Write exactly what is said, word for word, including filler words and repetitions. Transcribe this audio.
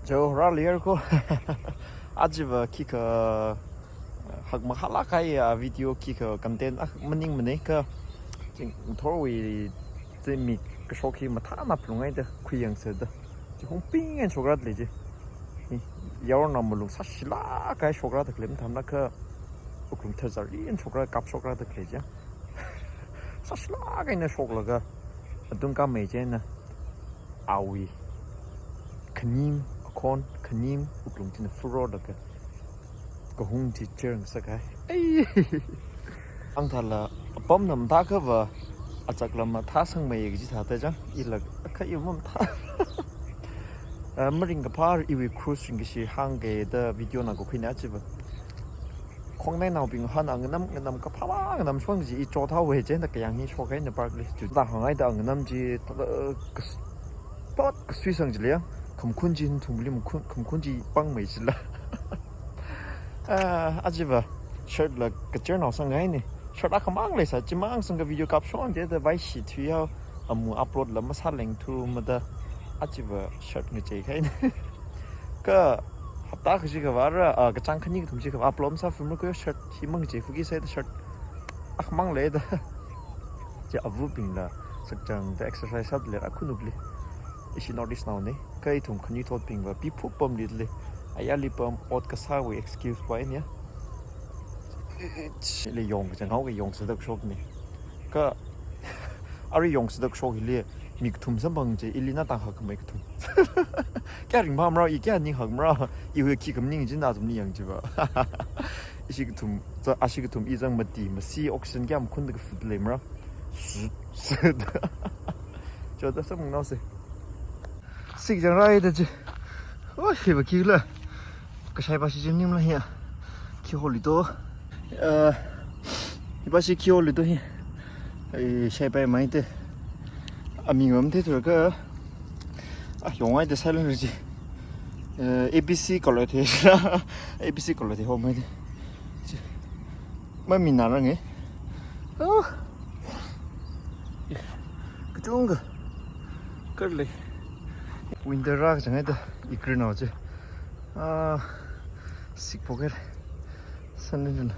Cho rāli yarko. Ajiva khikha hakmahālāk kahai video khikha content ah maningmana kha. Ching thorwui chi mi kashok hi mathāna phalungaida khuiyangsada. Chi hungping eina shokra lei chi. Ni yaorna malung sāshilāk kahai shokra da khalei mathāmana kha wuklung tharzari eina shokra kap shokra da khalei chi. Sāshilāk eina shoklaga atung kamei chieina awui khanim, akhon khanim wuklung china furorlaga kahung chi chirngasak kahai. Ei! Angthala apam namda kava achakla mathāsangmei kaji thāda chang, ila kha i mathā. Ah, maringkaphā iwui cruise ringkashi hāngkida video na kakhuina chiva. Khongnainaobing hānda nganam, nganam kaphā nganam shong chi i chothaowa chieina kayāng hi shokhaina park li. Chuda hāngngaida nganam chi, uh, kas-, pot kasuisang chili ya. Khamkhun chi nthumli makhun, khamkhun chi pangmei chila. Ah, ajiva shirt la kachirnao sanghaina. Shirt akhamang leisā, chimang sangkha video kap shong chida vaishi thuihao, amu upload la masālengthu mada, ajiva shirt ngacheihaina. Kha hapta kashi kavāra, ah, kachāng khani kathum shi kavā upload masāfumra kha shirt hi mangacheifuki sāda shirt akhamang leida. Chi avabingla sakchangda exercise sāda lei akhunupli. Ishi North East naona. Kha ithum khanuithotbingva pi phup pamli lei. Ayarli pam ot kasāwui excuse pa ina. Chili yong kachang haoka yong sāda kashokna. Kha arui yong sāda kashok hili mi kathum samphang chi, ili na tang hakmei kathum. Kayā ringphāmara, i kayā ning hakmara, iwui khi kamaning chi na athumli yang chiva. Ishi kathum, za, ashi kathum i zang mati, masi oxygen kayā makhunda kafut leimara. Sut, sut. Choda samphangnaosa. Sik chang raida chi. Oh, hiva khila. Kashai pashi chim nim la hiya. Khi holi to. Uh, hi pashi khi holi to hi. Eh, shai pai mai te. Aming mam te tu ka. Ah, yong ai te silent ri chi. Eh, A B C color the. A B C color the ho mai te. Chi. Maminā rang e. Oh. Kachungkha. Kar lei. Winter rākachang haida. I green nao chi. Ah, sik phok e. Sun rin rin.